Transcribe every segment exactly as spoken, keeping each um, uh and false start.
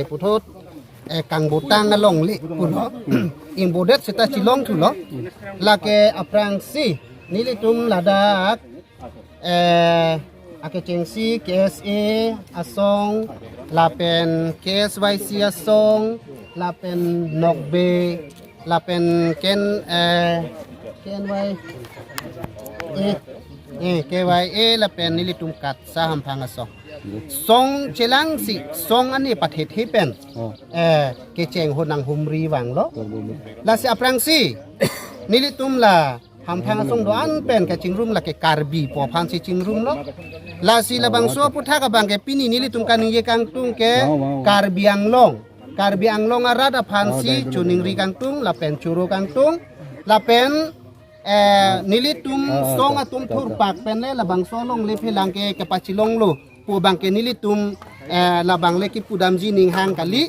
Puthot, eh, kangbotang alongle pulo. Ingbodet seta chelong thulo. Lake aphrangsi nelitum ladak, eh, akechengsi K S A asong, lapen K S Y C asong, lapen Nokbe, lapen ken, eh, K N Y A, eh, K Y A lapen nelitum KATSA hamphang asong. Song chelangsi, song ani pathethe pen, Oh. eh, kecheng ho nanghumri vanglo. Lasi aphrangsi nelitum la hamphang asong do-an pen kachingrum lake Karbi pu aphansi chingrumlo. Lasi labangso aphuthak abangke pini nelitum kaningje kangtung ke Wow, wow, wow. Karbi Anglong. Karbi Anglong arat aphansi Oh, dai, dai, dai, choningri dai. kangtung, lapen choro kangtung, lapen, eh, nelitum Ah, ah, song ta, atum ta, ta. thurpak pen le labangso alongle phelang ke kepachelonglo pu abangke nelitum, eh, labang le kipudamji ninghang kali.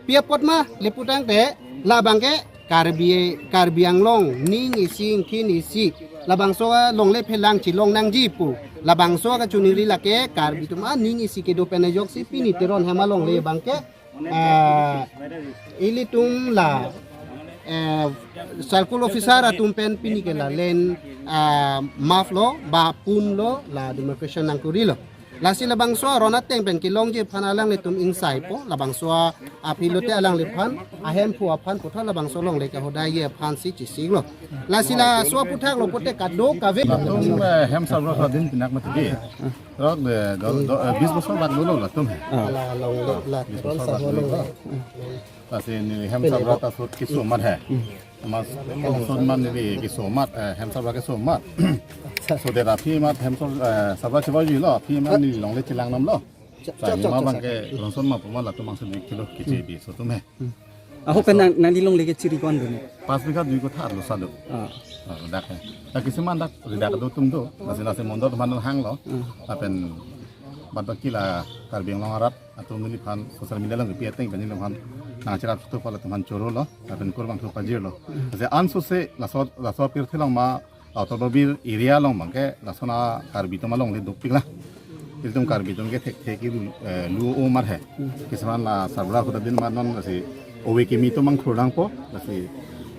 Pi apot ma le putangte labangke Karbi, Karbi Anglong ning isi ingkhin isi labangso alongle phelang chelong nangji pu. Labangso kachoningri lake Karbi atum aning isi kedo pen ajoksi pini Teron hem alongle abangke, ah, ilitum la, eh, circle officer atum pen pini ke la land, ah, map lo ba pun lo la demarcation nangkorilo. Lasi labangso aron ateng pen kelongji aphan alanglitum ingsaipo, labangso aphi lote alangliphan ahemphu aphan puthot labangso alongle kahodai aphansi chesik lo. Lasi laso aphuthak lo pote kadokave. Latum, eh, hem sarbura adin pinak mati di. Rok de, do, do, eh, bis bosor bak dolo latum he. Ah. La alongle, la Bis Teron bosor bak sarbura dolo. alongle. Lasi neli hem sarbura ta sut keso amat he. Mas Rongson amat neli keso amat, eh, hem sarbura keso amat. So de aphi amat hem sar, eh, sarbura chevajilo, aphi amat neli longle chelang namlo. Chok, Sa chok, neli chok, ma chok, bangke chok. Rongson amat pu amat latum angse dik kilo keche di so atum he. Ahok pen nang, nangli longle kechiri ko-an do ni? Pas bigha dui kotha arlo sa do. Ah. Ah, dak he. Dak kisiman dak, dak do atum do. Lasi lasi mondol atum hanglo. Ah. Lapen bad baki la Karbi Anglong arat atum neliphan social media along kepi ateng pen neliphan nangcherap thupo, latum aphan chorolo, lapen kurvangthu pajirlo. Lasi ansose laso, laso pirthe along ma Outer Borbil area along abangke lason a Karbi atum alongle dopik la. Ilitum Karbi atum ke thekthe ke lu, eh, lu-o amat he. Kisiman la sarbura ahut adin amat non lasi ove kimi atum angthur nangpo, lasi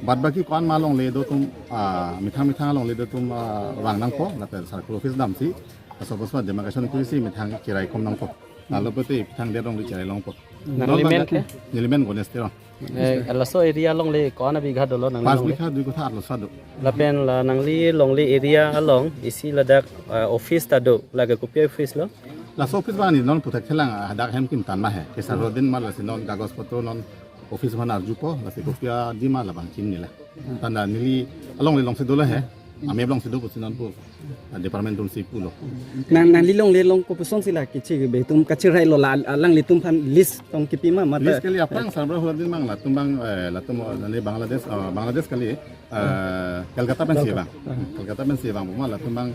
bad baki ko-an ma alongle do atum, ah, methang methang alongle do atum, ah, vang nangpo, lapen circle office damsi, laso bosor demarcation kurisi methang cherai kom nangpo. Lalo pote methang derong di cherai longpo. Nangli Non men bangke ke? Neli men Ganesh Teron. Eh, laso area alongle ko-an abigha dolo nangli Pas longle? Bigha dui kotha arlo sa do. Lapen la nangli longle area along isi ladak, eh, office ta do, lake kopi office lo? Laso office abang neli non puthot thelang, ah, dak hem kim tan ma he. Kesar rodin ma lasi non kagos potro non office aphan arjupo, lasi kopi adi ma labang chinine la. Tanda neli alongle alongsi dolo he. Amei alongsi do pusi non pu, ah, department atumsi pulo. Nang, nangli longle along kopuson si la keche be atum kachirailo la alanglitum aphan list tong kipi ma mata. List kali aphrang sarbura ahut adin abang latum abang, eh, latum, eh, neli Bangladesh, ah, Bangladesh kali, eh, Kolkata pensi abang. Kolkata pensi abang pu ma latum abang,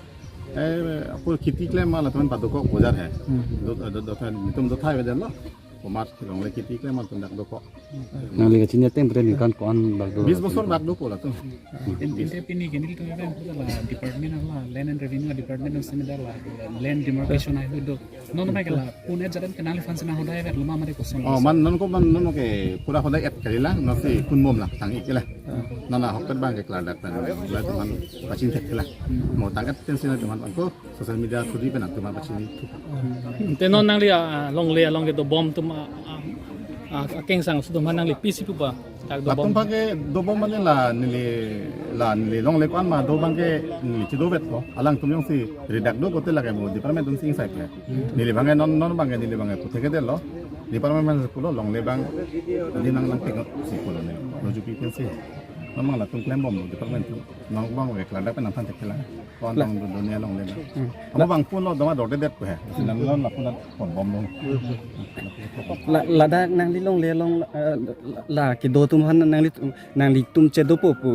eh, apor kheti klem ma latum padokok bojar he. Hmm. Do, do, do, do, itum do thai bojar lo. Komat longle kheti klem ma latum dak dokok. Nangli kachini ateng pura ningkan ko-an bak do? Bis bosor bak dopo latum. Ente pini ke nelitum pen pura la department la Land and Revenue department atum simi dak la land demarcation ai do. Non ma ke la pun et jadan ke nangliphan si nanghodai vet lo ma mari koson. Oh, man non ko man non ke pura hodai et kali la, non si kun bom la tang ik la. Non ahok pen abangke klardak pen la teman pachini thek la. Mo tangkat pen si na teman ko social media thudi pen teman pachini thu. Te non nangli, ah, longle along ke dobom atum, ah, ah, ah, akengsang aso atum aphan nangli pisi pupa dak dobom? Latum abangke dobom mane la neli, la neli longle ko-an ma do abangke neli chedovet ko. Alangtum jongsi redak do kote lake mo department atumsi ingsai ke. Neli abangke non, non abangke neli abangke puthot kedetlo. Department atumsi pulo longle abang. Neli nang nangpek si pulo neli. Lo jupi pensi. Non abang latum klem bom department atum. Non abang ke klardak pen nangthan thek la. Ko-an La- tong do dunia longle abang. Hmm. Amo abang pun lo doma dorde det ko he. Sinan lo la pun la pon bom lo. La, ladak nangli longle along, eh, la kedo atum aphan nangli, nanglitum chedopo pu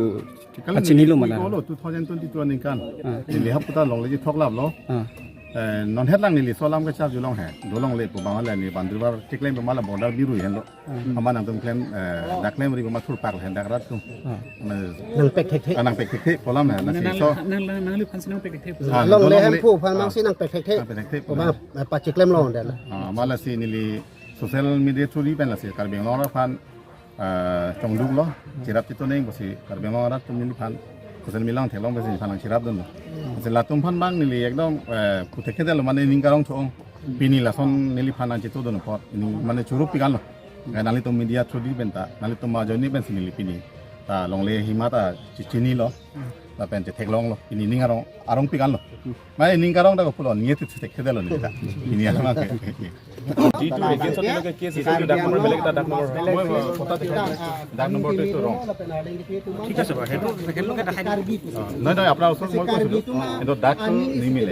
Kali pachini lo neli mala. Ko lo two thousand twenty-two aningkan. Ah. Neli hap puta longle chethok lap lo. Ah. Eh, non het lang neli so alam kacharjulong he. Do longle pu abang le neli boundary wall cheklem abang la border biru henlo. Hmm. Amat nangtum klem, eh, dak klemri ko ma thurpak le dak rat atum. Ah. Amat nangpek thekthe. Ah, nangpek thekthe pu alam he. Nang, nasi nang, so nang, nang, nangliphan si nangpek thekthe pu. Ah, alongle longle. Hemphu aphan Ah. Mang si nangpek thekthe. Nangpek thekthe pu Ko ma, alam. Eh, pacheklemlo dela. Ah, mala si neli Social media through di pen lasi Karbi Anglong arat aphan, ah, chongduk lo, chirap chito neng pusi Karbi Anglong arat atum neliphan social media along theklong pusi neliphan nangchirap dunlo. Lasi latum aphan abang neli ekdom, eh, puthekthe lo, mane ning karong thong. Pini lason neliphan nangchito dun apot, ini mane choro pikan lo. Kaike nanglitum media through di pen ta, nanglitum ajoine pensi neli pini ta longle hima ta chi- chinilo. Lapen chetheklonglo. Pini ning arong, arong pikan lo. Mane ning karong ta kopulo, neli thekthedet lo neli ta. Pini arong ke. Di tu against ot case issue, dak number বেলেগ এটা, dak number. মই, মই কথা দেখাই দিম। dak number টো এইটো wrong। ঠিক আছে বাৰু, সেইটো তেখেতলোকে দেখাই দিব। নহয়, নহয়, আপোনাৰ ওচৰত মই কৈছিলোঁ। কিন্তু dakটো নিমিলে।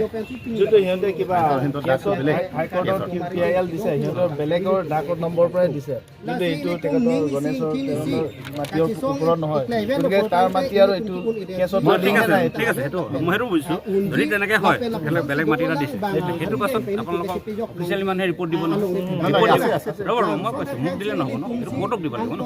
যিটো সিহঁতে কিবা সেইটো dak কেছত বেলেগ। হাই, হাই কোৰ্টত কি পি আই এল দিছে, সিহঁতৰ বেলেগৰ ডাকৰ নম্বৰ পৰাই দিছে। কিন্তু এইটো তেখেতৰ গণেশৰ, তেখেতৰ মাটিৰ ওপৰত নহয়। গতিকে তাৰ মাটি আৰু এইটো কেছত মই, ঠিক লিংক আছে, নাই। ঠিক আছে, সেইটো মই সেইটো বুজিছোঁ। যদি তেনেকে হয়, তেতিয়াহ'লে বেলেগ মাটি এটা দিছে। সেইটো পাছত আপোনালোকক অফিচিয়েলি মানুহে ৰিপৰ্ট দিব ন? নহয়, ৰিপৰ্ট দিব। আছে, আছে। ৰ'ব, ৰ'ব, মই কৈছোঁ, মোক দিলে নহ'ব ন? এইটো কোৰ্টক দিব লাগিব ন?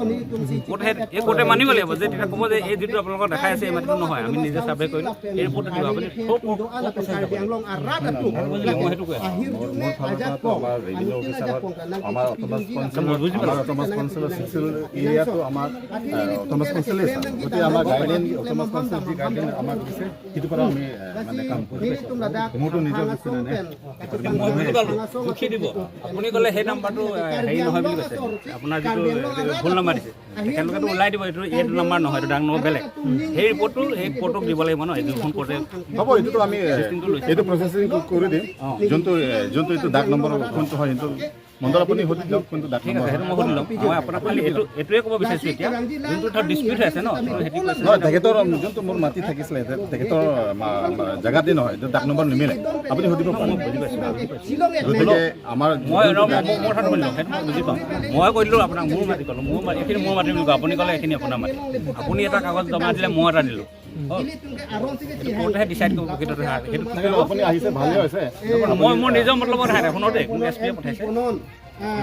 কোৰ্টে, এই কোৰ্টে মানিব লাগিব যে তেতিয়া ক'ব যে এই যিটো আপোনালোকক দেখাই আছে, এই মাটিটো নহয়, আমি নিজে চাৰ্ভে কৰিলোঁ, এই ৰিপৰ্টটো দিব। আপুনি থওক, কওক, কওক, কৈছে যাব। মই সেইটো কৈ আছোঁ। মোৰ, মোৰ ফালৰ পৰাতো আমাৰ ৰেভিনিউ অফিচাৰত, আমাৰ অট'নমাছ কাউন্সিলৰ, বুজি পালোঁ। আমাৰ অট'নমাছ কাউন্সিলৰ চিক্স এৰিয়াটো আমাৰ, এ, অট'নমাছ কাউন্সিলে আছে। গতিকে আমাৰ গাইডলাইন, অট'নমাছ কাউন্সিলে যি গাইডলাইন আমাক দিছে, সেইটো পৰা আমি, এ, মানে কাম কৰি আছোঁ। মোৰতো নিজৰ বস্তু নাই, নাই। গতিকে মই বুজি পালোঁ, লিখি দিব। আপুনি ক'লে সেই নাম্বাৰটো, এ, হেৰি নহয় বুলি কৈছে। আপোনাৰ যিটো, এ, ভুল নাম্বাৰ দিছে। তেখেতলোকেতো ওলাই দিব, এইটো, এইটো নাম্বাৰ নহয়, এইটো ডাঙৰ বেলেগ। সেই ৰিপৰ্টটো সেই কোৰ্টক দিব লাগিব ন, এক্সিকিউশ্যন কোৰ্টে। হ'ব, এইটোতো আমি, এ, চিষ্টেমটো লৈছে। এইটো প্ৰচেছিং কৰি দিম। অ। যোনটো, এ, যোনটো এইটো ডাক নম্বৰ কোনটো হয়, সেইটো মণ্ডল আপুনি সুধি দিয়ক, কোনটো ডাক ঠিক নম্বৰ আছে, হয়। সেইটো মই সুধি ল'ম। মই আপোনাক খালি এইটো, এইটোৱে ক'ব বিচাৰিছোঁ এতিয়া, যোনটো ধৰক ডিছপিউট হৈ আছে ন, সেইটো খেতি কৰিছে। নহয়, তেখেতৰ যোনটো মোৰ মাটি থাকিছিলে, তে-, তেখেতৰ মা-, মা-, জেগাতে নহয়, এইটো ডাক নম্বৰ নিমিলে। আপুনি সুধিব পাৰে। মই বুজি পাইছোঁ। গতিকে আমাৰ মই, যোনটো মই, ডাক মই, মোৰ কথাটো শুনি লওক, সেইটো মই বুজি পাওঁ। মই কৈ দিলোঁ আপোনাক, মোৰ মাটি ক'লোঁ, মোৰ মাটি, এইখিনি মোৰ মাটি বুলি কয়, আপুনি ক'লে এইখিনি আপোনাৰ মাটি। আপুনি এটা কাগজ জমা দিলে, মই এটা দিলোঁ। অ। এইটো কোৰ্টেহে ডিচাইড কৰিব প্ৰকৃততে, সেইটো কি তাকে কৰিব? আপুনি আহিছে, ভালে হৈছে। মই মোৰ নিজৰ মতলবত আহে, শুনক দেই, মোক এছ পিয়ে পঠাইছে।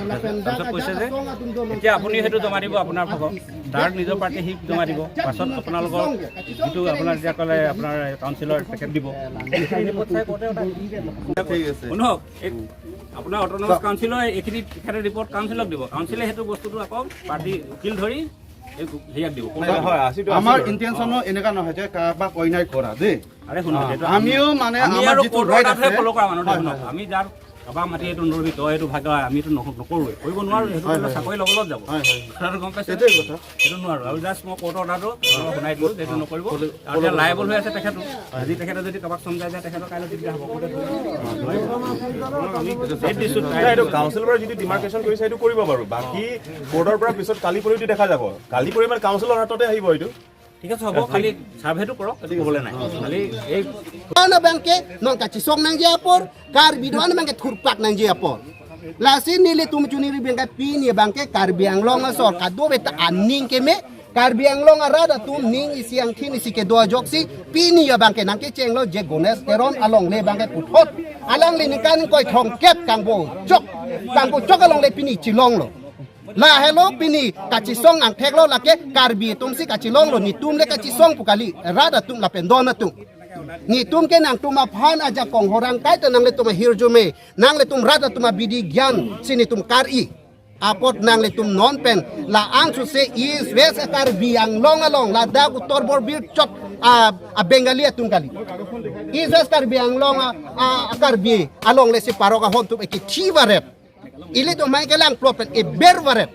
তাৰপিছত কৈছে যে এতিয়া আপুনি সেইটো জমা দিব আপোনাৰ ভাগৰ, তাৰ নিজৰ পাৰ্টি সি জমা দিব, পাছত আপোনালোকৰ যিটো আপোনাৰ এতিয়া ক'লে আপোনাৰ কাউন্সিলৰ পেকেট দিব। ঠিক আছে। শুনক, এই আপোনাৰ অট'নমাছ কাউন্সিলৰ এইখিনি তেখেতে ৰিপৰ্ট কাউন্সিলক দিব, কাউন্সিলে সেইটো বস্তুটো আকৌ পাৰ্টি উকিল ধৰি এই হেৰিয়াক দিব। হয়, হয়, আশীটো আমাৰ আশীটো। ইণ্টেনশ্যনো এনেকুৱা নহয় যে কাৰোবাক অন্যায় কৰা দেই। আৰে শুনক, অ, সেইটো আমিও মানে আমি আমাৰ আৰু যিটো কোৰ্টৰ ৰাইট অৰ্ডাৰটোহে আছে। ফ'ল' কৰা মানুহ, হয়, শুনক, হয়। আমি যাৰ কাৰোবাৰ মাটি এইটো নৰবি, তই এইটো ভাগ, আমিতো নক-, নকৰোঁৱে। কৰিব নোৱাৰোঁ, সেইটো হয়, কৰিলে হয়। চাকৰি ল'ব ল'ব যাব। হয়, হয়। কথাটো গম পাইছে? সেইটোৱে কথা। সেইটো নোৱাৰোঁ। আৰু জাষ্ট মই কোৰ্টৰ অৰ্ডাৰটো শুনাই দিলোঁ যে এইটো নকৰিব। আৰু এতিয়া লাইবল হৈ আছে তেখেতো। আজি তেখেতে যদি কাৰোবাক চমজাই যায়, তেখেতৰ কাইলৈ দিগদাৰ হ'ব। কোৰ্টে ধৰিব। আমি ৰেট দিছোঁ, নাই, এইটো কাউন্সিলৰ পৰা যিটো ডিমাৰ্কেশ্যন কৰিছে, সেইটো কৰিব বাৰু। বাকী কোৰ্টৰ পৰা পিছত কালি পৰহি দেখা যাব। কালি পৰহি মানে কাউন্সিলৰ হাততে আহিব এইটো। ঠিক আছে, হ'ব, খালি চাৰ্ভেটো কৰক, এইটো ক'বলৈ নাই। খালি এই Ano bangke non kachisong nangji apor, Karbi do ano bangke thurpak nangji apor. Lasi nelitum chuniri bangke pini bangke Karbi Anglong asor kadokave ta aning keme, Karbi Anglong arat atum ning isi angthin isi kedo ajoksi pini abangke nangkechenglo je Ganesh Teron alongle bangke puthot. Alangli ningkan ingkoi thomkep kangbochok, kangbochok alongle pini chilonglo. Lahelo pini kachisong angtheklo, lake Karbi atumsi kachelonglo, netum le kachisong pu kali, rat atum lapen don atum. Netum ke nangtum aphan ajakong horang kaita nanglitum ahirjume, nanglitum rat atum abidi gyan si netum kar-i. Apot nanglitum non pen la-an suse East West Karbi Anglong along ladak utor borbir chot a, a Bengali atum kali. East West Karbi Anglong a, a, a Karbi alongle si parok ahon atum ekithi varet. Ilitum mai kelang plot pen eber varet.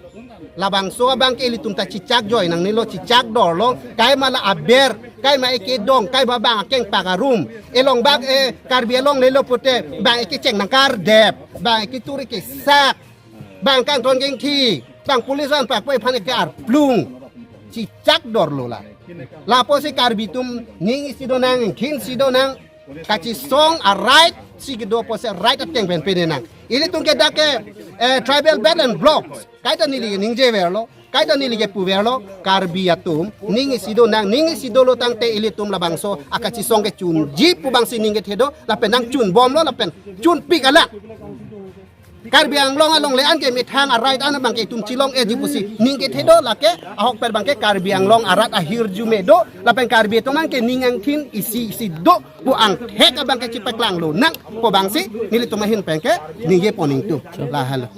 Labangso abangke ilitum ta chichak joi nangnelo, chichak dorlo, kaima la aber, kaima ekedong, kaima bang akeng pagarum. Elong bak, eh, Karbi alongle lo pute bang ekecheng nangkardep, bang eketur ekesak, bang kangton kengthi, bang police van pakpoi aphan eke arplung. Chichak dorlo la. Lapusi Karbi atum ning isi donang, angthin isi donang, kachisong a right si kedo apotsi right ateng pen pede nang. Ilitum ke dak ke, eh, tribal belt and blocks. Kaita neli ningjeverlo, kaita neli kepuverlo, Karbi atum ning isi donang, ning isi dolo tangte ilitum labangso akachisong kechunji pu bangsi ning kethedo, lapen nangchunbomlo, lapen chunpik alang. Karbi Anglong alongle an ke methang a right an abangke itum chilong-eji pusi ning kethedo, lake ahokpet abangke Karbi Anglong arat ahirjume do, lapen Karbi atum abangke ning angthin isi isi do pu angthek abangke chipaklanglo nang pu bangsi nelitum ahin penke ningje pon ingtung. Lahelo.